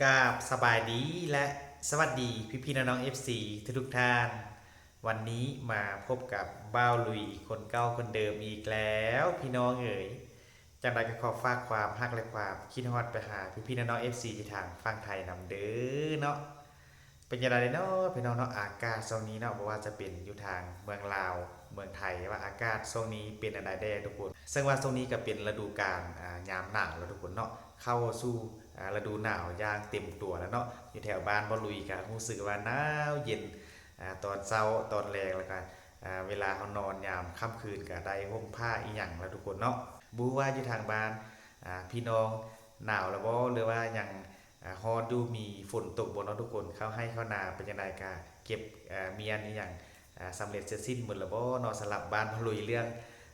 ກາບສະບາຍດີ ແລະ ສະຫວັດດີພີ່ໆນ້ອງໆ ເອັຟຊີ ທຸກໆທ່ານ. ວັນນີ້ມາພົບກັບບ່າວລຸຍຄົນເກົ່າຄົນເດີມອີກແລ້ວພີ່ນ້ອງເອີຍ. ຈັ່ງໃດກໍຂໍຝາກຄວາມຮັກ ແລະ ຄວາມຄິດຮອດໄປຫາພີ່ໆນ້ອງໆ ເອັຟຊີ ທີ່ທາງຝັ່ງໄທນຳເດີເນາະ. ເປັນຈັ່ງໃດເນາະພີ່ນ້ອງເນາະ, ອາກາດຊ່ວງນີ້ເນາະ, ບໍ່ວ່າຈະເປັນຢູ່ທາງເມືອງລາວ ເມືອງໄທ ວ່າອາກາດຊ່ວງນີ້ເປັນອັນໃດແດ່ທຸກຄົນ. ເຊິ່ງວ່າຊ່ວງນີ້ກໍເປັນລະດູການ ອາ ຍາມໜາວແລ້ວທຸກຄົນເນາະ, ເຂົ້າສູ່ ອາ ລະດູໜາວຢ່າງເຕັມຕົວແລ້ວເນາະ. ຢູ່ແຖວບ້ານບ່າວລຸຍກໍຮູ້ສຶກວ່າໜາວເຢັນ ອາ ຕອນເຊົ້າຕອນແລງ ແລ້ວກໍ ອາ ເວລາເຮົານອນຍາມຄ່ຳຄືນກໍໄດ້ຫົ່ມຜ້າອີ່ຫຍັງແລ້ວທຸກຄົນເນາະ. ບໍ່ຮູ້ວ່າຢູ່ທາງບ້ານ ອາ ພີ່ນ້ອງໜາວແລ້ວບໍ່ ຫຼືວ່າຍັງ ອາ ຮ້ອນຢູ່ ມີຝົນຕົກບໍ່ເນາະທຸກຄົນ. ເຂົ້າໄຮ່ເຂົ້ານາເປັນຈັ່ງໃດ ກະເກັບ ອາ ມ້ຽນອີ່ຫຍັງ ອາ ສຳເລັດເສັດສິ້ນໝົດແລ້ວບໍ່ເນາະ? ສຳລັບບ້ານບ່າວລຸຍ ເລື່ອງ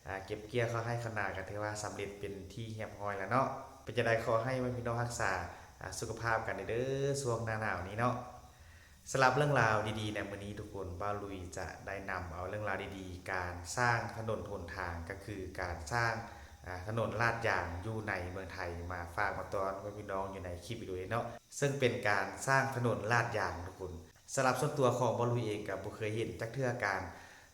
ອາ ເກັບກ່ຽວເຂົ້າໄຮ່ເຂົ້ານາ ກະຖືວ່າສຳເລັດເປັນທີ່ຮຽບຮ້ອຍແລ້ວເນາະ. ເປັນຈັ່ງໃດ ຂໍໃຫ້ພີ່ນ້ອງຮັກສາ ອາ ສຸຂະພາບກັນເດີ ຊ່ວງໜ້າໜາວນີ້ເນາະ. ສຳລັບເລື່ອງລາວດີໆໃນມື້ນີ້ທຸກຄົນ, ບ່າວລຸຍຈະໄດ້ນຳເອົາເລື່ອງລາວດີໆ ການສ້າງຖະໜົນຫົນທາງ ກໍຄືການສ້າງ ອາ ຖະໜົນລາດຢາງຢູ່ໃນເມືອງໄທ ມາຝາກມາຕ້ອນໄວ້ພີ່ນ້ອງຢູ່ໃນຄລິບວິດີໂອນີ້ເນາະ, ເຊິ່ງເປັນການສ້າງຖະໜົນລາດຢາງທຸກຄົນ. ສຳລັບສ່ວນຕົວຂອງບ່າວລຸຍເອງກໍບໍ່ເຄີຍເຫັນຈັກເທື່ອ ການ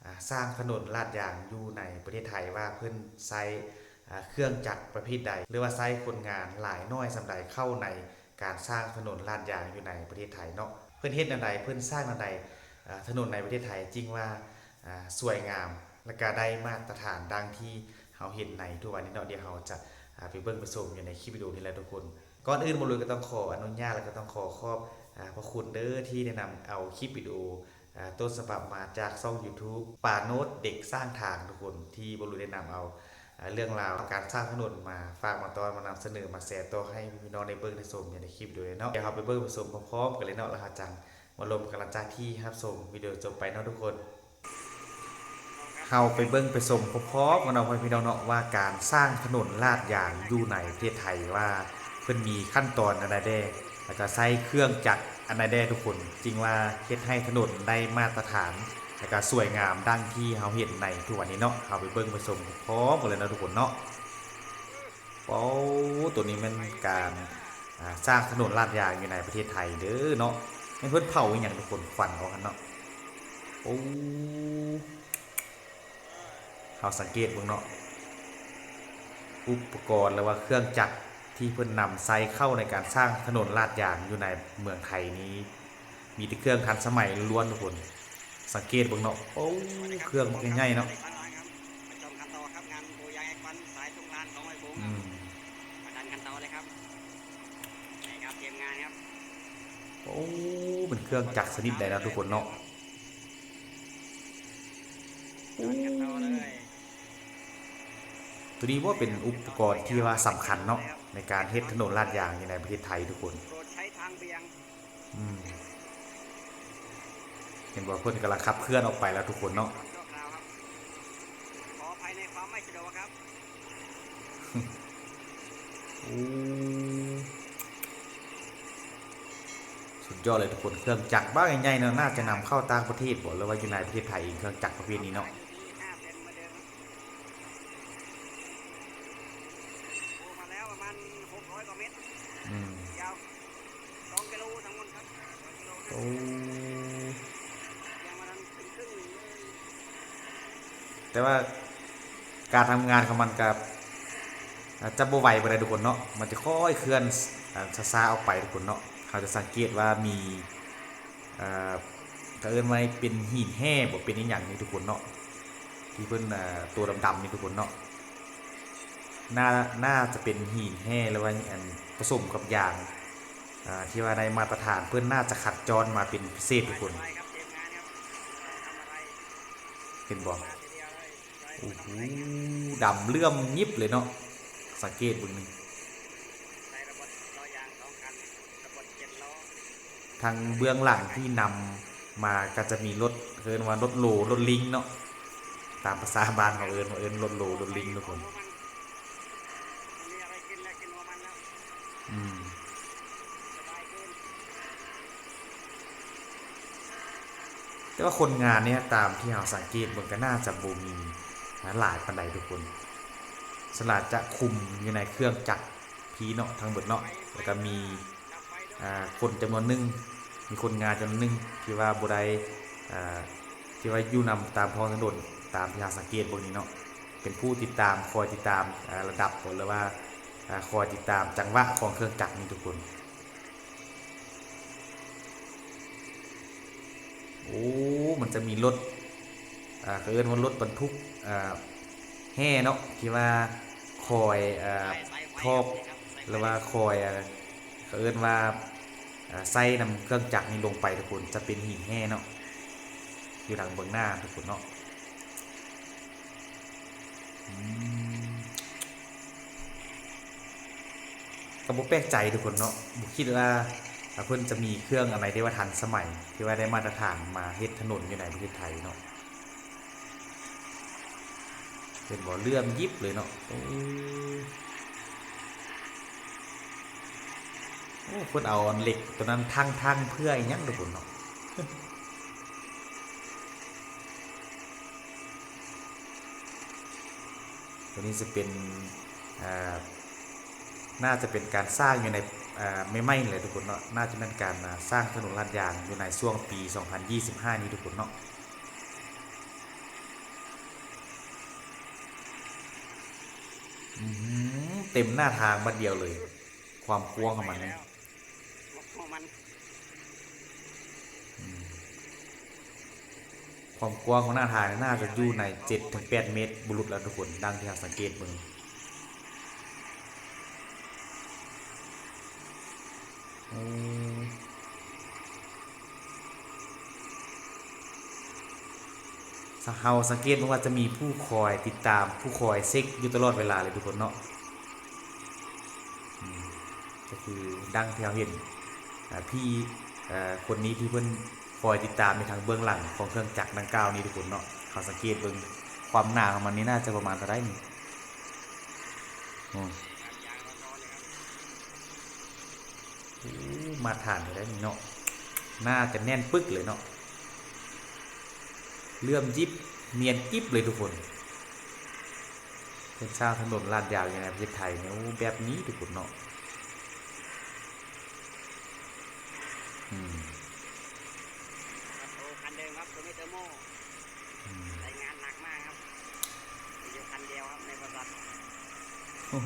ອາ ສ້າງຖະໜົນລາດຢາງຢູ່ໃນປະເທດໄທ ວ່າເພິ່ນໃຊ້ ອາ ເຄື່ອງຈັກປະເພດໃດ ຫຼືວ່າໃຊ້ຄົນງານຫຼາຍໜ້ອຍສ່ຳໃດເຂົ້າໃນການສ້າງຖະໜົນລາດຢາງຢູ່ໃນປະເທດໄທເນາະ. ເພິ່ນເຮັດແນວໃດ ເພິ່ນສ້າງແນວໃດ ອາ ຖະໜົນໃນປະເທດໄທຈຶ່ງວ່າ ອາ ສວຍງາມ ແລະ ກະໄດ້ມາດຕະຖານດັ່ງທີ່ເຮົາເຫັນໃນທຸກວັນນີ້ເນາະ. ດຽວເຮົາຈະ ອາ ໄປເບິ່ງໄປຊົມຢູ່ໃນຄລິບວິດີໂອນີ້ແຫຼະທຸກຄົນ. ກ່ອນອື່ນ ບ່າວລຸຍກໍຕ້ອງຂໍອະນຸຍາດ ແລະ ກໍຕ້ອງຂໍຂອບພະຄຸນເດີ ທີ່ໄດ້ນຳເອົາຄລິບວິດີໂອ ອາ ຕົ້ນສະບັບມາຈາກຊ່ອງຢູທູບ ປາໂນດເດັກສ້າງທາງ ທຸກຄົນ, ທີ່ບ່າວລຸຍໄດ້ນຳເອົາ ອາ ເລື່ອງລາວການສ້າງຖະໜົນມາຝາກມາຕ້ອນ ມານຳສະເໜີ ມາແຊຕໍ່ໃຫ້ພີ່ນ້ອງໄດ້ເບິ່ງໄດ້ຊົມຢູ່ໃນຄລິບໂດຍເນາະ. ດຽວເຮົາໄປເບິ່ງໄປຊົມພ້ອມໆກັນເລີຍເນາະ, ແລ້ວເຮົາຈັ່ງມາລົມກັນຫຼັງຈາກທີ່ຮັບຊົມວິດີໂອຈົບໄປເນາະທຸກຄົນ. ເຮົາໄປເບິ່ງໄປຊົມພ້ອມໆກັນເນາະ ພໍ່ແມ່ພີ່ນ້ອງເນາະ ວ່າການສ້າງຖະໜົນລາດຢາງຢູ່ໃນປະເທດໄທ ວ່າເພິ່ນມີຂັ້ນຕອນອັນໃດແດ່ ແລ້ວກໍໃຊ້ເຄື່ອງຈັກອັນໃດແດ່ທຸກຄົນ ຈຶ່ງວ່າເຮັດໃຫ້ຖະໜົນໄດ້ມາດຕະຖານ ແລ້ວກໍສວຍງາມດັ່ງທີ່ເຮົາເຫັນໃນທຸກວັນນີ້ເນາະ. ເຮົາໄປເບິ່ງໄປຊົມພ້ອມກັນເລີຍເນາະທຸກຄົນເນາະ. ໂອ້ ໂຕນີ້ແມ່ນການ ອາ ສ້າງຖະໜົນລາດຢາງຢູ່ໃນປະເທດໄທເດີເນາະ. ແມ່ນເພິ່ນເຜົາອີ່ຫຍັງທຸກຄົນ ຄວັນອອກຫັ້ນເນາະ. ໂອ້ ເຮົາສັງເກດເບິ່ງເນາະ ອຸປະກອນ ຫຼືວ່າເຄື່ອງຈັກທີ່ເພິ່ນນຳໃຊ້ເຂົ້າໃນການສ້າງຖະໜົນລາດຢາງຢູ່ໃນເມືອງໄທນີ້ ມີແຕ່ເຄື່ອງທັນສະໄໝລ້ວນໆທຸກຄົນ. ສັງເກດເບິ່ງເນາະ ໂອ້ ເຄື່ອງບັກໃຫຍ່ໆເນາະ. ໄປຊົມກັນຕໍ່ຄັບ ງານປູຢາງໃຫ້ຄວັນ ສາຍສົງການຂອງຫ້ວຍໂຂງ ອືມ ມາດັນກັນຕໍ່ເລີຍຄັບ. ນີ້ຄັບ ທີມງານຄັບ. ໂອ້ ເປັນເຄື່ອງຈັກຊະນິດໃດເນາະທຸກຄົນເນາະ. ໂອ້ ໂຕນີ້ບໍ່ເປັນອຸປະກອນທີ່ວ່າສຳຄັນເນາະ ໃນການເຮັດຖະໜົນລາດຢາງຢູ່ໃນປະເທດໄທທຸກຄົນ. ອືມ ເຫັນບໍ່ ເພິ່ນກຳລັງຂັບເຄື່ອນອອກໄປແລ້ວທຸກຄົນເນາະ. ຂໍອະໄພໃນຄວາມໄມ່ສະດວກຄັບ. ໂອ້ ສຸດຍອດເລີຍທຸກຄົນ. ເຄື່ອງຈັກບັກໃຫຍ່ໆເນາະ, ໜ້າຈະນຳເຂົ້າຕ່າງປະເທດບໍ ຫຼືວ່າຢູ່ໃນປະເທດໄທເອງ ເຄື່ອງຈັກປະເພດນີ້ເນາະ. ໂອ້ ມາແລ້ວປະມານຫົກຮ້ອຍກວ່າເມັດ. ອືມ ຍາວສອງກິໂລທັງໝົດຄັບ. ໂອ້ ແຕ່ວ່າການທຳງານຂອງມັນກໍ ອາ ຈະບໍ່ໄວປານໃດທຸກຄົນເນາະ, ມັນຈະຄ່ອຍເຄື່ອນ ອາ ຊ້າໆອອກໄປທຸກຄົນເນາະ. ເຮົາຈະສັງເກດວ່າມີ ເອີ ເຂົາເອີ້ນວ່າເປັນຫີນແຮ່ບໍ ເປັນອີ່ຫຍັງນີ້ທຸກຄົນເນາະ ທີ່ເພິ່ນ ເອີ ໂຕດຳໆນີ້ທຸກຄົນເນາະ. ໜ້າ ໜ້າຈະເປັນຫີນແຮ່ ຫຼືວ່າອັນປະສົມກັບຢາງ ອາ ທີ່ວ່າໄດ້ມາດຕະຖານ, ເພິ່ນໜ້າຈະຄັດຈ້ອນມາເປັນພິເສດທຸກຄົນ. ເຫັນບໍ່? ໂອ້ໂຫ ດຳເຫຼື້ອມຍິບເລີຍເນາະ, ສັງເກດເບິ່ງນີ້. ທາງເບື້ອງຫຼັງທີ່ນຳມາກໍຈະມີລົດ ເອີ້ນວ່າລົດໂລ ລົດລິງເນາະ, ຕາມພາສາບ້ານເຮົາເອີ້ນ ເອີ້ນລົດໂລ ລົດລິງທຸກຄົນ. ອືມ ແຕ່ວ່າຄົນງານນີ້ ຕາມທີ່ເຮົາສັງເກດເບິ່ງ ກໍໜ້າຈະບໍ່ມີຫຼາຍປານໃດທຸກຄົນ, ສ່ວນຫຼາຍຈະຄຸມຢູ່ໃນເຄື່ອງຈັກພີ້ເນາະ ທັງເບິດເນາະ. ແລ້ວກໍມີ ອ່າ ຄົນຈຳນວນໜຶ່ງ ມີຄົນງານຈຳນວນໜຶ່ງທີ່ວ່າບໍ່ໄດ້ ອ່າ ທີ່ວ່າຢູ່ນຳຕາມທ້ອງຖະໜົນ ຕາມທີ່ເຮົາສັງເກດເບິ່ງນີ້ເນາະ ເປັນຜູ້ຕິດຕາມ ຄອຍຕິດຕາມ ອ່າ ລະດັບ ຫຼືວ່າ ອ່າ ຄອຍຕິດຕາມຈັງຫວະຂອງເຄື່ອງຈັກນີ້ທຸກຄົນ. ໂອ້ ມັນຈະມີລົດ ອ່າ ເຂົາເອີ້ນວ່າລົດບັນທຸກ ອ່າ ແຮ່ເນາະ ທີ່ວ່າຄອຍ ອ່າ ຖອກ ຫຼືວ່າຄອຍ ອ່າ ເຂົາເອີ້ນວ່າ ອ່າ ໃສ່ນຳເຄື່ອງຈັກນີ້ລົງໄປທຸກຄົນ ຈະເປັນຫີນແຮ່ເນາະ ຢູ່ທາງເບື້ອງໜ້າທຸກຄົນເນາະ. ອືມ ກໍບໍ່ແປກໃຈທຸກຄົນເນາະ ບໍ່ຄິດວ່າ ອ່າ ເພິ່ນຈະມີເຄື່ອງອັນໃດທີ່ວ່າທັນສະໄໝ ທີ່ວ່າໄດ້ມາດຕະຖານມາເຮັດຖະໜົນຢູ່ໃນປະເທດໄທເນາະ. ເຫັນບໍ່ ເຫຼື້ອມຢິບເລີຍເນາະ. ໂອ້ ໂອ້ ເພິ່ນເອົາອັນເຫຼັກຕົວນັ້ນທັ່ງໆ ເພື່ອອີ່ຫຍັງທຸກຄົນເນາະ. ຕົວນີ້ຈະເປັນ ອ່າ ໜ້າຈະເປັນການສ້າງຢູ່ໃນ ອ່າ ໃໝ່ໆ ນີ້ແຫຼະທຸກຄົນເນາະ ໜ້າຈະແມ່ນການ ອ່າ ສ້າງຖະໜົນລາດຍາງຢູ່ໃນຊ່ວງປີສອງພັນຊາວຫ້ານີ້ທຸກຄົນເນາະ. ອື ເຕັມໜ້າທາງບາດດຽວເລີຍ ຄວາມກວ້າງຂອງມັນນີ້ ຄວາມກວ້າງຂອງໜ້າທາງນີ້ໜ້າຈະຢູ່ໃນເຈັດເຖິງແປດເມັດບໍ່ຫຼຸດແລ້ວທຸກຄົນ ດັ່ງທີ່ເຮົາສັງເກດເບິ່ງ. ໂອ້ ເຮົາສັງເກດເບິ່ງວ່າຈະມີຜູ້ຄອຍຕິດຕາມ ຜູ້ຄອຍເຊັກຢູ່ຕະຫຼອດເວລາເລີຍທຸກຄົນເນາະ. ອືມ ກໍຄືດັ່ງທີ່ເຮົາເຫັນ ອ່າ ພີ່ ເອີ ຄົນນີ້ທີ່ເພິ່ນຄອຍຕິດຕາມຢູ່ທາງເບື້ອງຫຼັງຂອງເຄື່ອງຈັກດັ່ງກ່າວນີ້ທຸກຄົນເນາະ. ເຮົາສັງເກດເບິ່ງຄວາມໜາຂອງມັນນີ້ໜ້າຈະປະມານເທົ່າໃດນີ້ ອືມ. ໂອ້ ມາດຖານເທົ່າໃດນີ້ເນາະ ໜ້າຈະແໜ້ນປຶກເລີຍເນາະ ເຫຼື້ອມຢິບ ນຽນກິບເລີຍທຸກຄົນ. ເພິ່ນສ້າງຖະໜົນລາດຍາງຢູ່ໃນປະເທດໄທນີ້ ໂອ້ ແບບນີ້ທຸກຄົນເນາະ. ອືມ ໂອ້ ຄັນເດີມຄັບ ໂຕມີເຕີໂມ ອືມ ໃຊ້ງານໜັກມາກຄັບ ມີຢູ່ຄັນດຽວຄັບໃນບໍລິສັດ. ໂອ້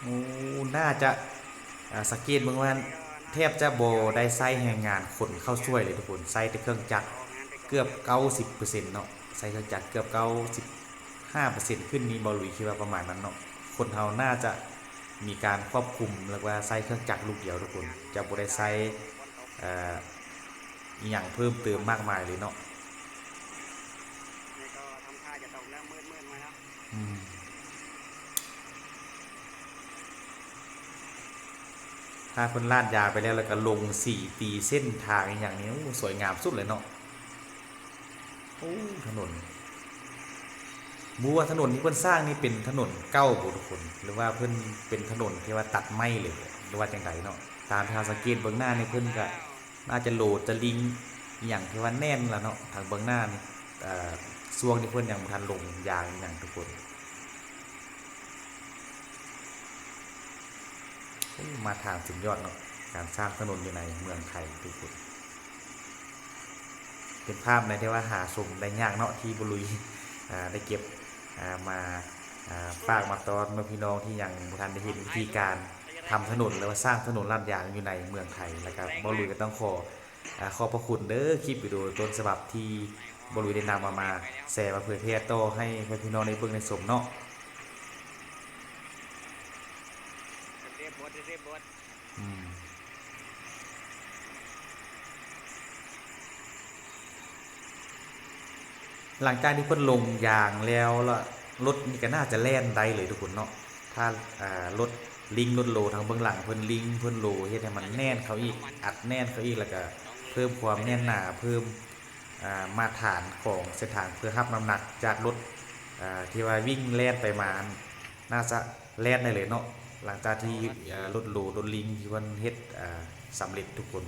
ໂອ້ ໜ້າຈະ ເອີ ສັງເກດເບິ່ງວ່າແທບຈະບໍ່ໄດ້ໃຊ້ແຮງງານຄົນເຂົ້າຊ່ວຍເລີຍທຸກຄົນ ໃຊ້ແຕ່ເຄື່ອງຈັກເກືອບເກົ້າສິບເປີເຊັນເນາະ ໃຊ້ເຄື່ອງຈັກເກືອບເກົ້າສິບຫ້າເປີເຊັນຂຶ້ນນີ້ ເບົາລຸຍຄິດວ່າປະມານນັ້ນເນາະ. ຄົນເຮົາໜ້າຈະມີການຄວບຄຸມ ແລ້ວກໍໃຊ້ເຄື່ອງຈັກລູກດຽວທຸກຄົນ ຈະບໍ່ໄດ້ໃຊ້ ເອີ ອີ່ຫຍັງເພີ່ມເຕີມມາກມາຍເລີຍເນາະ. ນີ້ກໍທຳທ່າຈະຕົກແລ້ວ ມືດໆມາແລ້ວ. ອືມ ຖ້າເພິ່ນລາດຢາໄປແລ້ວ ແລ້ວກໍລົງສີຕີເສັ້ນທາງອີ່ຫຍັງນີ້ ໂອ້ ສວຍງາມສຸດເລີຍເນາະ. ໂອ້ ຖະໜົນ ບໍ່ຮູ້ວ່າຖະໜົນທີ່ເພິ່ນສ້າງນີ້ເປັນຖະໜົນເກົ່າບໍ່ທຸກຄົນ ຫຼືວ່າເພິ່ນເປັນຖະໜົນທີ່ວ່າຕັດໃໝ່ເລີຍ ຫຼືວ່າຈັ່ງໃດເນາະ. ຕາມທີ່ເຮົາສັງເກດເບິ່ງໜ້ານີ້ ເພິ່ນກະໜ້າຈະໂລດສະລິງອີ່ຫຍັງທີ່ວ່າແໜ້ນລະເນາະ ທາງເບື້ອງໜ້ານີ້ ເອີ ຊ່ວງທີ່ເພິ່ນຍັງບໍ່ທັນລົງຢາງອີ່ຫຍັງທຸກຄົນ. ໂອ້ ມາດຖານສຸດຍອດເນາະ ການສ້າງຖະໜົນຢູ່ໃນເມືອງໄທທຸກຄົນ. ເປັນພາບໃດທີ່ວ່າຫາຊົມໄດ້ຍາກເນາະ ທີ່ບໍ່ລຸຍ ອ່າ ໄດ້ເກັບ ອ່າ ມາ ອ່າ ຝາກມາຕ້ອນເພື່ອພີ່ນ້ອງທີ່ຍັງບໍ່ທັນໄດ້ເຫັນວິທີການທຳຖະໜົນ ຫຼືວ່າສ້າງຖະໜົນລາດຢາງຢູ່ໃນເມືອງໄທ. ແລ້ວກໍບໍ່ລຸຍກໍຕ້ອງຂໍ ອ່າ ຂອບພະຄຸນເດີ ຄລິບວິດີໂອຕົ້ນສະບັບທີ່ບໍ່ລຸຍໄດ້ນຳເອົາມາແຊ ມາເຜີຍແຜ່ຕໍ່ໃຫ້ພໍ່ແມ່ພີ່ນ້ອງໄດ້ເບິ່ງໄດ້ຊົມເນາະ. ອືມ ຫຼັງຈາກທີ່ເພິ່ນລົງຢາງແລ້ວລະ ລົດນີ້ກໍໜ້າຈະແລ່ນໄດ້ເລີຍທຸກຄົນເນາະ. ຖ້າ ລົດລິງລົດໂລ ທາງເບື້ອງຫຼັງເພິ່ນລິງເພິ່ນໂລ ເຮັດໃຫ້ມັນແໜ້ນເຂົ້າອີກ ອັດແໜ້ນເຂົ້າອີກ ແລ້ວກໍເພີ່ມຄວາມແໜ້ນໜາ ເພີ່ມ ອ່າ ມາດຖານຂອງເສັ້ນທາງເພື່ອຮັບນ້ຳໜັກຈາກລົດ ອ່າ ທີ່ວ່າວິ່ງແລ່ນໄປມາ ໜ້າຈະແລ່ນໄດ້ເລີຍເນາະ ຫຼັງຈາກທີ່ ເອີ ລົດໂລ ລົດລິງທີ່ເພິ່ນເຮັດ ເອີ ສຳເລັດທຸກຄົນ.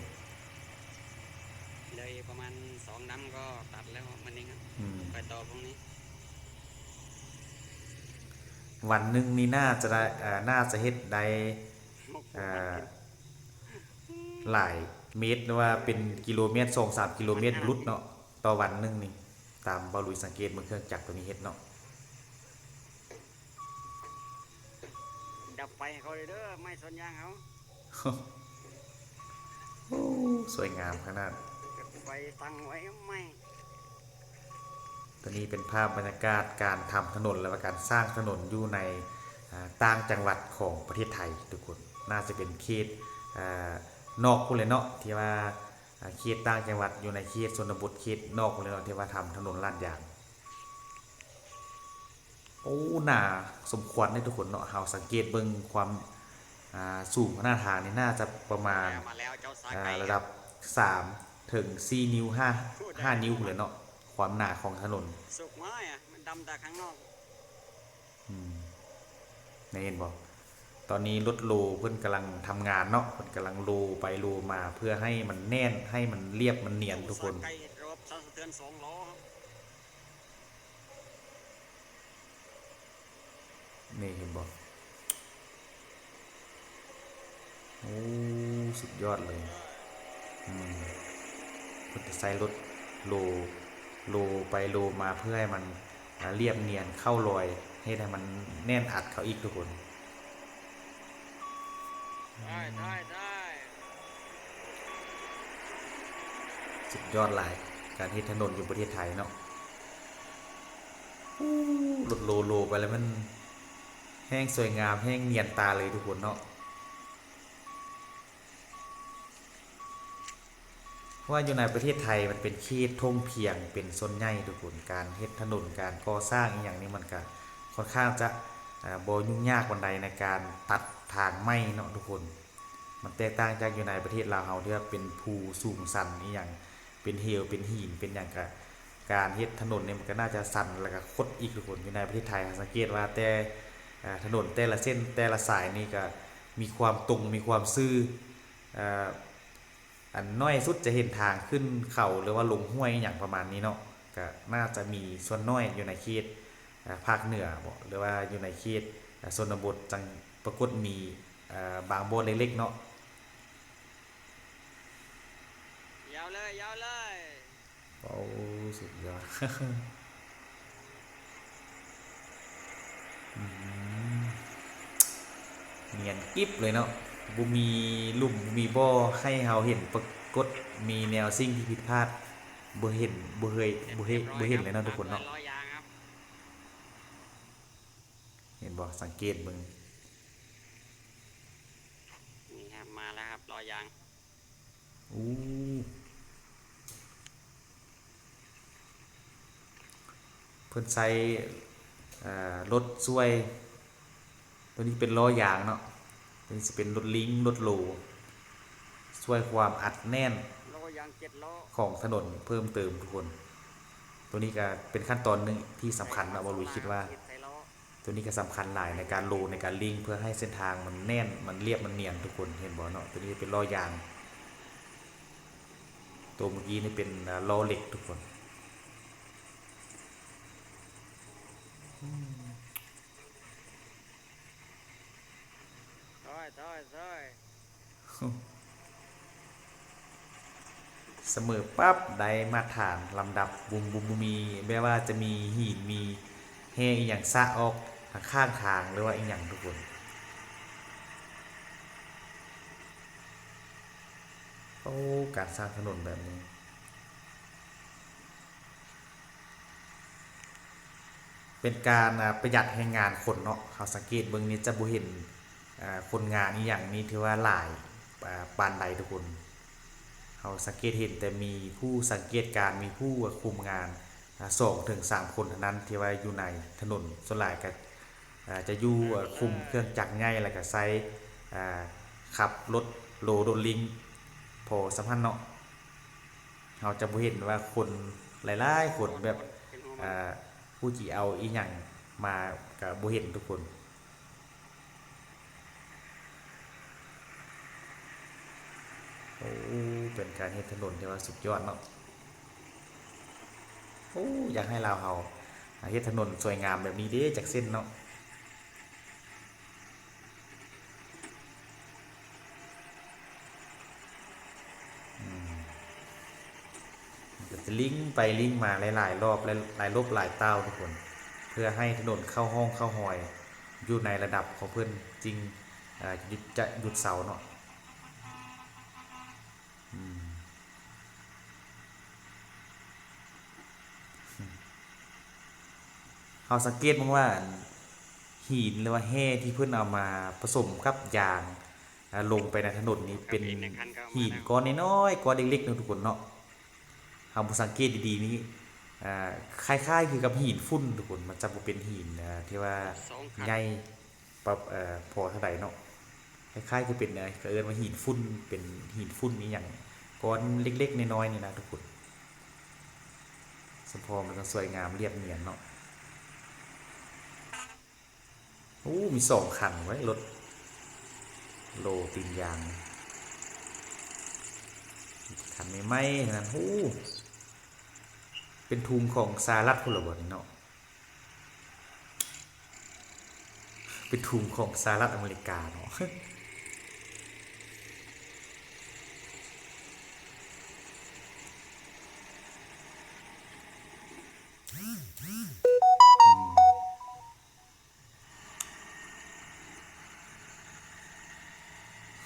ເຫຼືອອີກປະມານສອງລຳກໍຕັດແລ້ວມື້ນີ້ ອືມ ໄປຕໍ່ພວກນີ້. ວັນໜຶ່ງນີ້ໜ້າຈະໄດ້ ເອີ ໜ້າຈະເຮັດໄດ້ ເອີ ຫຼາຍເມດ ຫຼືວ່າເປັນກິໂລເມດ ສອງສາມກິໂລເມດ ບໍ່ຫຼຸດເນາະ ຕໍ່ວັນໜຶ່ງນີ້ ຕາມບ່າວລຸຍສັງເກດເບິ່ງເຄື່ອງຈັກໂຕນີ້ເຮັດເນາະ. ດັບໄຟໃຫ້ເຂົາເດີ ໄມ້ສວນຢາງເຮົາ. ໂອ້ ສວຍງາມຂະໜາດ ໄຟຕັ້ງໄວ້ໃໝ່. ຕົວນີ້ເປັນພາບບັນຍາກາດການທຳຖະໜົນ ແລະວ່າການສ້າງຖະໜົນຢູ່ໃນ ອາ ຕ່າງຈັງຫວັດຂອງປະເທດໄທທຸກຄົນ. ໜ້າຈະເປັນເຂດ ອາ ນອກພຸ້ນແຫຼະເນາະ ທີ່ວ່າ ອາ ເຂດຕ່າງຈັງຫວັດ ຢູ່ໃນເຂດຊົນນະບົດ ເຂດນອກພຸ້ນແຫຼະເນາະ ທີ່ວ່າທຳຖະໜົນລາດຢາງ. ໂອ້ ໜາສົມຄວນເດ້ທຸກຄົນເນາະ. ເຮົາສັງເກດເບິ່ງຄວາມ ອາ ສູງຂະໜາດທາງນີ້ໜ້າຈະປະມານ ອາ ລະດັບສາມເຖິງສີ່ນິ້ວ ຫ້າ ຫ້ານິ້ວພຸ້ນແຫຼະເນາະ ຄວາມໜາຂອງຖະໜົນ. ສຸກມາຍ ມັນດຳແຕ່ຂ້າງນອກ. ອືມ ນີ້ເຫັນບໍ່? ຕອນນີ້ລົດໂລເພິ່ນກຳລັງທຳງານເນາະ ເພິ່ນກຳລັງໂລໄປໂລມາ ເພື່ອໃຫ້ມັນແໜ້ນ ໃຫ້ມັນລຽບ ມັນນຽນທຸກຄົນ. ນີ້ເຫັນບໍ່? ໂອ້ ສຸດຍອດເລີຍ. ອືມ ເພິ່ນຈະໃຊ້ລົດໂລ ໂລໄປໂລມາ ເພື່ອໃຫ້ມັນ ອາ ລຽບນຽນເຂົ້າລອຍ ເຮັດໃຫ້ມັນແໜ້ນອັດເຂົ້າອີກທຸກຄົນ. ໄດ້ ໄດ້ ໄດ້. ສຸດຍອດຫຼາຍ ການເຮັດຖະໜົນຢູ່ປະເທດໄທເນາະ. ໂອ້ ລົດໂລໂລໄປແລ້ວມັນແຮ່ງສວຍງາມ ແຮ່ງນຽນຕາເລີຍທຸກຄົນເນາະ. ເພາະວ່າຢູ່ໃນປະເທດໄທມັນເປັນເຂດທົ່ງພຽງເປັນສ່ວນໃຫຍ່ທຸກຄົນ. ການເຮັດຖະໜົນ ການກໍ່ສ້າງອີ່ຫຍັງນີ້ ມັນກະຄ່ອນຂ້າງຈະ ເອີ ບໍ່ຫຍຸ້ງຍາກປານໃດໃນການຕັດທາງໃໝ່ເນາະທຸກຄົນ. ມັນແຕກຕ່າງຈາກຢູ່ໃນປະເທດລາວເຮົາ ທີ່ວ່າເປັນພູສູງຊັນອີ່ຫຍັງ ເປັນເຫວ ເປັນຫີນ ເປັນຫຍັງ ກະ ການເຮັດຖະໜົນນີ້ມັນກະໜ້າຈະຊັນ ແລ້ວກະຄົດອີກທຸກຄົນ. ຢູ່ໃນປະເທດໄທ ເຮົາສັງເກດວ່າແຕ່ ເອີ ຖະໜົນແຕ່ລະເສັ້ນ ແຕ່ລະສາຍນີ້ກະມີຄວາມຕົງ ມີຄວາມຊື່ ເອີ ອັນໜ້ອຍສຸດຈະເຫັນທາງຂຶ້ນເຂົາ ຫຼືວ່າລົງຫ້ວຍອີ່ຫຍັງປະມານນີ້ເນາະ. ກະໜ້າຈະມີສ່ວນໜ້ອຍຢູ່ໃນເຂດ ເອີ ພາກເໜືອບໍ ຫຼືວ່າຢູ່ໃນເຂດ ເອີ ຊົນນະບົດ ຈັ່ງປາກົດມີ ເອີ ບາງບ່ອນເລັກໆເນາະ. ຍາວເລີຍ ຍາວເລີຍ. ໂອ້ ສຸດຍອດ. ອືມ ນຽນກິບເລີຍເນາະ ບໍ່ມີຫຼຸມ ບໍ່ມີບໍ່ ໃຫ້ເຮົາເຫັນປາກົດ ມີແນວສິ່ງທີ່ຜິດພາດ ບໍ່ເຫັນ ບໍ່ເຄີຍ ບໍ່ເຫັນ ບໍ່ເຫັນເລີຍເນາະທຸກຄົນເນາະ. ເຫັນບໍ່? ສັງເກດເບິ່ງ. ນີ້ຄັບ ມາແລ້ວຄັບ ລໍ້ຢາງ. ໂອ້ ເພິ່ນໃຊ້ ເອີ ລົດຊ່ວຍ ໂຕນີ້ເປັນລໍ້ຢາງເນາະ ໂຕນີ້ຊິເປັນລົດລິ້ງ ລົດໂລ ຊ່ວຍຄວາມອັດແໜ້ນ ລໍ້ຢາງເຈັດລໍ້ ຂອງຖະໜົນເພີ່ມເຕີມທຸກຄົນ. ໂຕນີ້ກະເປັນຂັ້ນຕອນໜຶ່ງທີ່ສຳຄັນເນາະ ບ່າວລຸຍຄິດວ່າ ໂຕນີ້ກະສຳຄັນຫຼາຍໃນການໂລ ໃນການລິ້ງ ເພື່ອໃຫ້ເສັ້ນທາງມັນແໜ້ນ ມັນລຽບ ມັນນຽນທຸກຄົນ. ເຫັນບໍ່ເນາະ ໂຕນີ້ເປັນລໍ້ຢາງ ໂຕເມື່ອກີ້ນີ້ເປັນ ອາ ລໍ້ເຫຼັກທຸກຄົນ. ສະເໝີປັບ ໄດ້ມາດຖານລຳດັບ ບໍ່ ບໍ່ ບໍ່ມີ ແບບວ່າຈະມີຫີນ ມີແຮ່ອີ່ຫຍັງສະອອກທາງຂ້າງທາງ ຫຼືວ່າອີ່ຫຍັງທຸກຄົນ. ໂອ້ ການສ້າງຖະໜົນແບບນີ້ ເປັນການ ອາ ປະຢັດແຮງງານຄົນເນາະ. ເຮົາສັງເກດເບິ່ງນີ້ຈະບໍ່ເຫັນ ອາ ຄົນງານອີ່ຫຍັງນີ້ຖືວ່າຫຼາຍ ອາ ປານໃດທຸກຄົນ. ເຮົາສັງເກດເຫັນແຕ່ມີຜູ້ສັງເກດການ ມີຜູ້ຄຸມງານ ອາ ສອງເຖິງສາມຄົນເທົ່ານັ້ນທີ່ວ່າຢູ່ໃນຖະໜົນ. ສ່ວນຫຼາຍກະ ອາ ຈະຢູ່ ອາ ຄຸມເຄື່ອງຈັກໃຫຍ່ ແລ້ວກະໃຊ້ ອາ ຂັບລົດໂລ ລົດລິ້ງ ພໍສ່ຳຫັ້ນເນາະ. ເຮົາຈະບໍ່ເຫັນວ່າຄົນຫຼາຍໆຄົນແບບ ເອີ ຜູ້ທີ່ເອົາອີ່ຫຍັງມາກະບໍ່ເຫັນທຸກຄົນ. ໂອ້ ເປັນການເຮັດຖະໜົນທີ່ວ່າສຸດຍອດເນາະ. ໂອ້ ຢາກໃຫ້ລາວເຮົາເຮັດຖະໜົນສວຍງາມແບບນີ້ເດ້ ຈັກເສັ້ນເນາະ. ລິ້ງໄປລິ້ງມາຫຼາຍໆລອບ ແລະ ຫຼາຍລົບຫຼາຍຕ່າວທຸກຄົນ ເພື່ອໃຫ້ຖະໜົນເຂົ້າຮ່ອງເຂົ້າຮອຍຢູ່ໃນລະດັບຂອງເພິ່ນ ຈຶ່ງ ເອີ ຈະຢຸດ ຈະຢຸດເຊົາເນາະ. ອືມ ເຮົາສັງເກດເບິ່ງວ່າ ຫີນ ຫຼືວ່າແຮ່ທີ່ເພິ່ນເອົາມາປະສົມກັບຢາງ ອາ ລົງໄປໃນຖະໜົນນີ້ ເປັນຫີນກ້ອນນ້ອຍໆ ກ້ອນເລັກໆເນາະທຸກຄົນເນາະ. ເຮົາບໍ່ສັງເກດດີໆນີ້ ອາ ຄ້າຍໆຄືກັບຫີນຝຸ່ນທຸກຄົນ ມັນຈະບໍ່ເປັນຫີນ ອາ ທີ່ວ່າໃຫຍ່ ປະ ເອີ ພໍເທົ່າໃດເນາະ. ຄ້າຍໆຄືເປັນ ເອີ ເຂົາເອີ້ນວ່າຫີນຝຸ່ນ ເປັນຫີນຝຸ່ນອີ່ຫຍັງ ກ້ອນເລັກໆນ້ອຍໆນີ້ນະທຸກຄົນ. ສະເພາະມັນຈະສວຍງາມລຽບນຽນເນາະ. ໂອ້ ມີສອງຄັນເວີ້ຍ ລົດໂລຕີນຢາງ ຄັນໃໝ່ໆ ນັ້ນ. ໂອ້ ເປັນທຸງຂອງສະຫະລັດພຸ້ນລະບໍ່ນີ້ເນາະ. ເປັນທຸງຂອງສະຫະລັດອາເມລິກາເນາະ.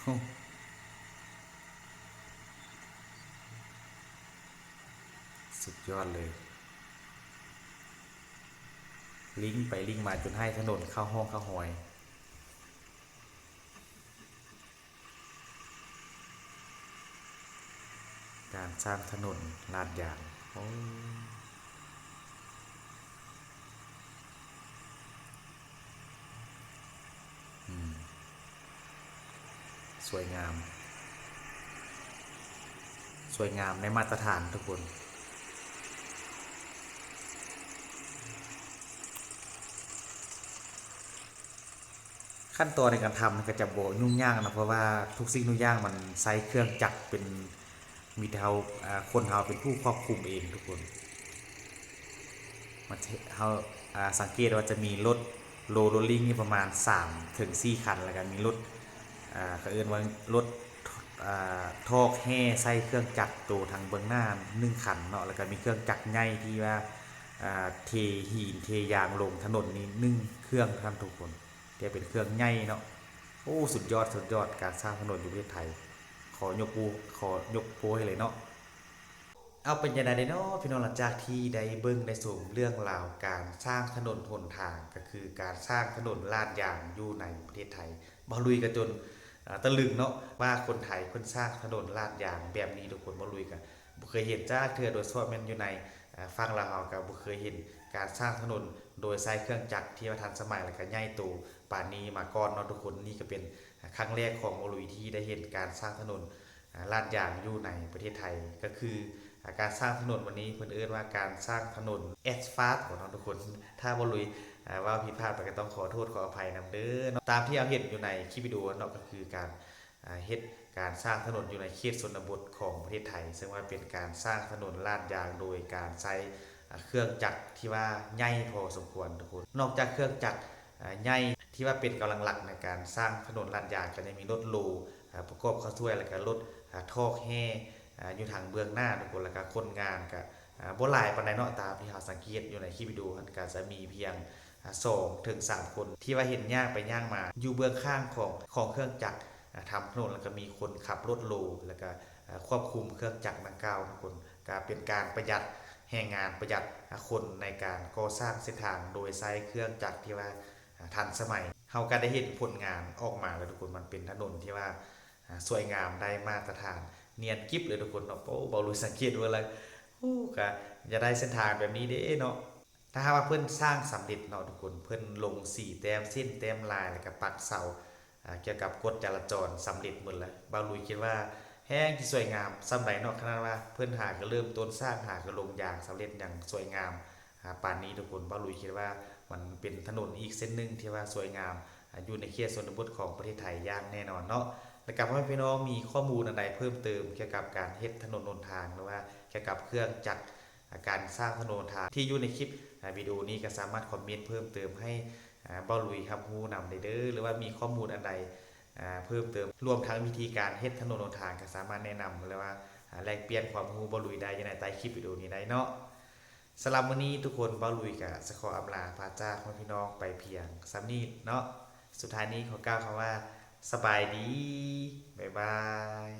ໂອ້ ສຸດຍອດເລີຍ ລິ້ງໄປລິ້ງມາຈົນໃຫ້ຖະໜົນເຂົ້າຮ່ອງເຂົ້າຮອຍ. ການສ້າງຖະໜົນລາດຢາງ ໂອ້ ອືມ ສວຍງາມ ສວຍງາມໃນມາດຕະຖານທຸກຄົນ. ຂັ້ນຕອນໃນການທຳກໍຈະບໍ່ຫຍຸ້ງຍາກເນາະ ເພາະວ່າທຸກສິ່ງທຸກຢ່າງມັນໃຊ້ເຄື່ອງຈັກເປັນ ມີແຕ່ເຮົາ ອາ ຄົນເຮົາເປັນຜູ້ຄວບຄຸມເອງທຸກຄົນ. ມັນ ເຮົາ ອາ ສັງເກດວ່າຈະມີລົດໂລໂຣລລິ້ງນີ້ປະມານສາມເຖິງສີ່ຄັນ ແລ້ວກໍມີລົດ ອາ ເຂົາເອີ້ນວ່າລົດ ອາ ຖອກແຮ່ໃສ່ເຄື່ອງຈັກໂຕທາງເບື້ອງໜ້າໜຶ່ງຄັນເນາະ ແລ້ວກໍມີເຄື່ອງຈັກໃຫຍ່ທີ່ວ່າ ອາ ເທຫີນເທຢາງລົງຖະໜົນນີ້ໜຶ່ງເຄື່ອງເທົ່ານັ້ນທຸກຄົນ. ແຕ່ເປັນເຄື່ອງໃຫຍ່ເນາະ. ໂອ້ ສຸດຍອດ ສຸດຍອດ ການສ້າງຖະໜົນຢູ່ປະເທດໄທ ຂໍຍົກໂປ້ ຂໍຍົກໂປ້ໃຫ້ເລີຍເນາະ. ເອົາ ເປັນຈັ່ງໃດເນາະພີ່ນ້ອງ ຫຼັງຈາກທີ່ໄດ້ເບິ່ງໄດ້ຊົມເລື່ອງລາວການສ້າງຖະໜົນຫົນທາງ ກໍຄືການສ້າງຖະໜົນລາດຢາງຢູ່ໃນປະເທດໄທ ບ່າວລຸຍກໍຈົນ ອາ ຕະລຶງເນາະ ວ່າຄົນໄທເພິ່ນສ້າງຖະໜົນລາດຢາງແບບນີ້ທຸກຄົນ. ບ່າວລຸຍກໍບໍ່ເຄີຍເຫັນຈັກເທື່ອ ໂດຍສະເພາະແມ່ນຢູ່ໃນ ອາ ຝັ່ງລາວເຮົາກໍບໍ່ເຄີຍເຫັນການສ້າງຖະໜົນໂດຍໃຊ້ເຄື່ອງຈັກທີ່ວ່າທັນສະໄໝ ແລ້ວກໍໃຫຍ່ໂຕປານນີ້ມາກ່ອນເນາະທຸກຄົນ. ນີ້ກໍເປັນ ອາ ຄັ້ງແລກຂອງບ່າວລຸຍທີ່ໄດ້ເຫັນການສ້າງຖະໜົນ ອາ ລາດຢາງຢູ່ໃນປະເທດໄທ ກໍຄື ອາ ການສ້າງຖະໜົນວັນນີ້ເພິ່ນເອີ້ນວ່າການສ້າງຖະໜົນແອັສຟາດບໍເນາະທຸກຄົນ. ຖ້າບ່າວລຸຍ ອາ ເວົ້າຜິດພາດໄປກໍຕ້ອງຂໍໂທດຂໍອະໄພນຳເດີເນາະ. ຕາມທີ່ເຮົາເຫັນຢູ່ໃນຄລິບວິດີໂອເນາະ ກໍຄືການ ອາ ເຮັດການສ້າງຖະໜົນຢູ່ໃນເຂດຊົນນະບົດຂອງປະເທດໄທ ເຊິ່ງວ່າເປັນການສ້າງຖະໜົນລາດຢາງໂດຍການໃຊ້ ອາ ເຄື່ອງຈັກທີ່ວ່າໃຫຍ່ພໍສົມຄວນທຸກຄົນ. ນອກຈາກເຄື່ອງຈັກ ອາ ໃຫຍ່ທີ່ວ່າເປັນກຳລັງຫຼັກໃນການສ້າງຖະໜົນລາດຢາງ ກໍຍັງມີລົດໂລ ອາ ປະກອບເຂົ້າຊ່ວຍ ແລ້ວກໍລົດ ອາ ຖອກແຮ່ ອາ ຢູ່ທາງເບື້ອງໜ້າທຸກຄົນ. ແລ້ວກໍຄົນງານກໍ ອາ ບໍ່ຫຼາຍປານໃດເນາະ ຕາມທີ່ເຮົາສັງເກດຢູ່ໃນຄລິບວິດີໂອຫັ້ນ ກໍຈະມີພຽງ ອາ ສອງເຖິງສາມຄົນ ທີ່ວ່າເຮັດຍ່າງໄປຍ່າງມາຢູ່ເບື້ອງຂ້າງຂອງ ຂອງເຄື່ອງຈັກ ອາ ທຳຖະໜົນ ແລ້ວກໍມີຄົນຂັບລົດໂລ ແລ້ວກໍ ອາ ຄວບຄຸມເຄື່ອງຈັກດັ່ງກ່າວທຸກຄົນ. ກໍເປັນການປະຢັດແຮງງານ ປະຢັດ ອາ ຄົນໃນການກໍ່ສ້າງເສັ້ນທາງໂດຍໃຊ້ເຄື່ອງຈັກທີ່ວ່າ ອາ ທັນສະໄໝ. ເຮົາກໍໄດ້ເຫັນຜົນງານອອກມາແລ້ວທຸກຄົນ ມັນເປັນຖະໜົນທີ່ວ່າ ອາ ສວຍງາມ ໄດ້ມາດຕະຖານ ນຽນກິບເລີຍທຸກຄົນເນາະ. ໂອ້ ບ່າວລຸຍສັງເກດເບິ່ງແລ້ວ ໂອ້ ກໍຢາກໄດ້ເສັ້ນທາງແບບນີ້ເດ້ເນາະ. ຖ້າຫາກວ່າເພິ່ນສ້າງສຳເລັດເນາະທຸກຄົນ ເພິ່ນລົງສີແຕ້ມເສັ້ນແຕ້ມລາຍ ແລ້ວກໍປັກເສົາ ອາ ກ່ຽວກັບກົດຈະລາຈອນສຳເລັດໝົດແລ້ວ ບ່າວລຸຍຄິດວ່າແຮ່ງຊິສວຍງາມສ່ຳໃດເນາະ. ຂະໜາດວ່າເພິ່ນຫາກໍເລີ່ມຕົ້ນສ້າງ ຫາກໍລົງຢາງສຳເລັດຢ່າງສວຍງາມ ອາ ປານນີ້ທຸກຄົນ ບ່າວລຸຍຄິດວ່າມັນເປັນຖະໜົນອີກເສັ້ນໜຶ່ງທີ່ວ່າສວຍງາມ ອາ ຢູ່ໃນເຂດຊົນນະບົດຂອງປະເທດໄທຢ່າງແນ່ນອນເນາະ. ແລ້ວກໍພໍ່ແມ່ພີ່ນ້ອງມີຂໍ້ມູນອັນໃດເພີ່ມເຕີມກ່ຽວກັບການເຮັດຖະໜົນຫົນທາງ ຫຼືວ່າກ່ຽວກັບເຄື່ອງຈັກ ອາ ການສ້າງຖະໜົນຫົນທາງທີ່ຢູ່ໃນຄລິບ ອາ ວິດີໂອນີ້ ກໍສາມາດຄອມເມັນເພີ່ມເຕີມໃຫ້ ອາ ບ່າວລຸຍຮັບຮູ້ນຳໄດ້ເດີ ຫຼືວ່າມີຂໍ້ມູນອັນໃດ ອ່າ ເພີ່ມເຕີມ ລວມທັງວິທີການເຮັດຖະໜົນຫົນທາງ ກໍສາມາດແນະນຳ ຫຼືວ່າ ອ່າ ແລກປ່ຽນຄວາມຮູ້ບ່າວລຸຍໄດ້ຢູ່ໃນໃຕ້ຄລິບວິດີໂອນີ້ໄດ້ເນາະ. ສຳລັບມື້ນີ້ທຸກຄົນ ບ່າວລຸຍກໍຈະຂໍອຳລາພາຈາກພໍ່ແມ່ພີ່ນ້ອງໄປພຽງສ່ຳນີ້ເນາະ. ສຸດທ້າຍນີ້ຂໍກ່າວຄຳວ່າ ສະບາຍດີ ບາຍບາຍ.